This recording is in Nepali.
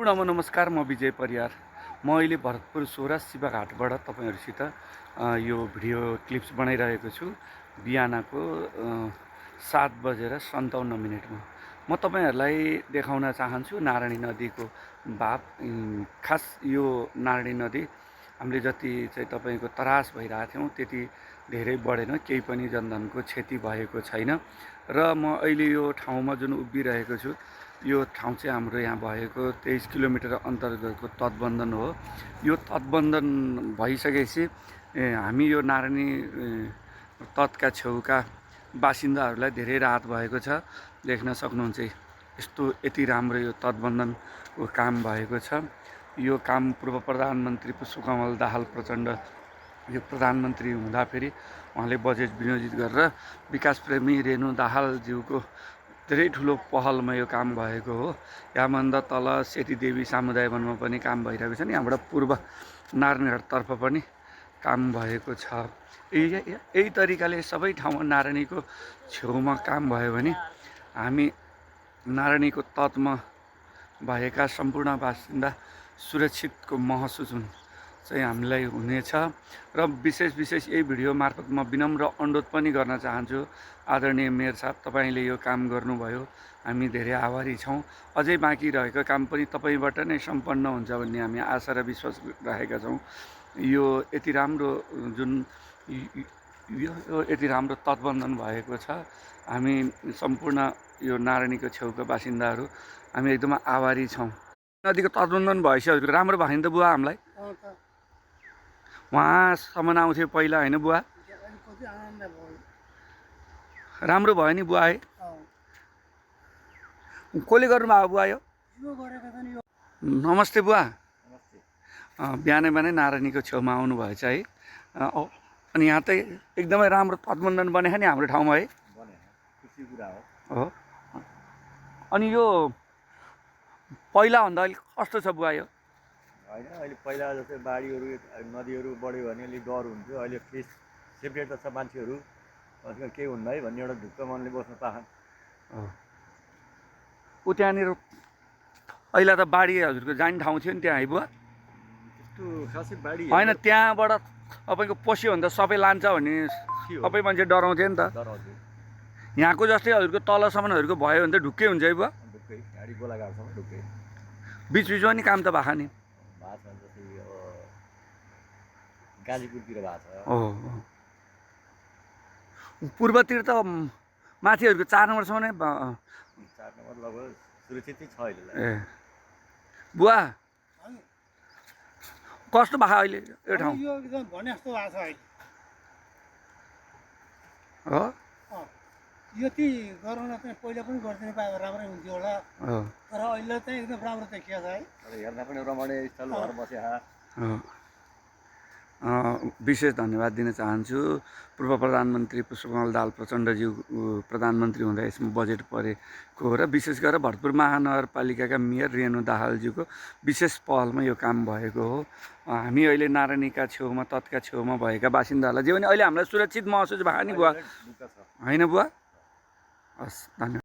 पूर्ण नमस्कार, म विजय परियार। म अहिले भरतपुर सोरा शिवाघाटबाट तपाईँहरूसित यो भिडियो क्लिप्स बनाइरहेको छु। बिहानको 7:57 म तपाईँहरूलाई देखाउन चाहन्छु नारायणी नदीको भाव। खास यो नारायणी नदी हामीले जति चाहिँ तपाईँको तरास भइरहेको थियौँ त्यति धेरै बढेन, केही पनि जनधनको क्षति भएको छैन। र म अहिले यो ठाउँमा जुन उभिरहेको छु, यो ठाउँ चाहिँ हाम्रो यहाँ भएको 23 किलोमिटर अन्तर्गतको तटबन्धन हो। यो तटबन्धन भइसकेपछि हामी यो नारायणी तटका छेउका बासिन्दाहरूलाई धेरै राहत भएको छ। देख्न सक्नुहुन्छ यस्तो यति राम्रो यो तटबन्धनको काम भएको छ। यो काम पूर्व प्रधानमन्त्री पुष्पकमल दाहाल प्रचण्ड यो प्रधानमन्त्री हुँदाखेरि उहाँले बजेट विनियोजित गरेर विकासप्रेमी रेणु दाहालज्यूको धेरै ठुलो पहलमा यो काम भएको हो। यहाँभन्दा तल सेतीदेवी सामुदायिक वनमा पनि काम भइरहेको छ नि, यहाँबाट पूर्व नारायणघाटतर्फ पनि काम भएको छ। यही तरिकाले सबै ठाउँमा नारायणीको छेउमा काम भयो भने हामी नारायणीको तटमा भएका सम्पूर्ण बासिन्दा सुरक्षितको महसुस चाहिँ हामीलाई हुनेछ। र विशेष यही भिडियो मार्फत म विनम्र अनुरोध पनि गर्न चाहन्छु, आदरणीय मेयर साहब, तपाईँले यो काम गर्नुभयो, हामी धेरै आभारी छौँ। अझै बाँकी रहेको काम पनि तपाईँबाट नै सम्पन्न हुन्छ भन्ने हामी आशा र विश्वास राखेका छौँ। यो यति राम्रो यति राम्रो तटबन्धन भएको छ। हामी सम्पूर्ण यो नारायणीको छेउको बासिन्दाहरू हामी एकदम आभारी छौँ। नदीको तटबन्धन भएपछि हजुर राम्रो भयो नि त बुवा, हामीलाई उहाँसम्म आउँथ्यो पहिला होइन बुवा? राम्रो भयो नि बुवा है? कसले गर्नुभयो बुवा यो? नमस्ते बुवा। बिहानै नारायणीको छेउमा आउनुभएछ है। अनि यहाँ त एकदमै राम्रो तटबन्धन बनेको नि हाम्रो ठाउँमा है। हो। अनि यो पहिलाभन्दा अहिले कस्तो छ बुवा यो? होइन, अहिले पहिला जस्तै बाढीहरू नदीहरू बढ्यो भने अलिक डर हुन्थ्यो। अहिले फेस सेपरेट त छ, मान्छेहरू आजकल केही हुन्न है भन्ने एउटा ढुक्क मनले बस्न चाहन्। ऊ त्यहाँनिर पहिला त बाढी हजुरको जाने ठाउँ थियो नि त्यहाँ है बुवा? त्यस्तो खासै बाढी होइन, त्यहाँबाट तपाईँको पस्यो भने त सबै लान्छ भन्ने सबै मान्छे डराउँथ्यो नि त। डराउँथ्यो। यहाँको जस्तै हजुरको तलसम्महरूको भयो भने त ढुक्कै हुन्छ है बुवा? ढुक्कै, गाडी गोलाघाटसम्म ढुक्कै। बिचमा नि काम त भएको नि? भएको छ, जस्तै अब गाजीपुरतिर भएको छ। हो। पूर्वतिर त माथिहरूको 4 नम्बरसम्म नै 4 नम्बर लगभग सुरक्षित छ अहिले। ए बुवा कस्तो भएको अहिले यो ठाउँ? यो एकदम भने जस्तो भएको छ अहिले। हो, यति गराउन चाहिँ पहिला पनि गरिदिनु पाए राम्रै हुन्थ्यो होला, तर अहिले चाहिँ एकदम राम्रो देखिएको छ है। हेर्न पनि रमणीय स्थल भएर बसे। विशेष धन्यवाद दिन चाहन्छु। पूर्व प्रधानमन्त्री पुष्पकमल दाहाल प्रचण्डज्यू प्रधानमन्त्री हुँदा यसमा बजेट परेको हो र विशेष गरेर भरतपुर महानगरपालिकाका मेयर रेणु दाहालज्यूको विशेष पहलमा यो काम भएको हो। हामी अहिले नारायणीका छेउमा तटका छेउमा भएका बासिन्दाहरूलाई जे भने अहिले हामीलाई सुरक्षित महसुस भयो नि बुवा, होइन बुवा? हस्, धन्यवाद।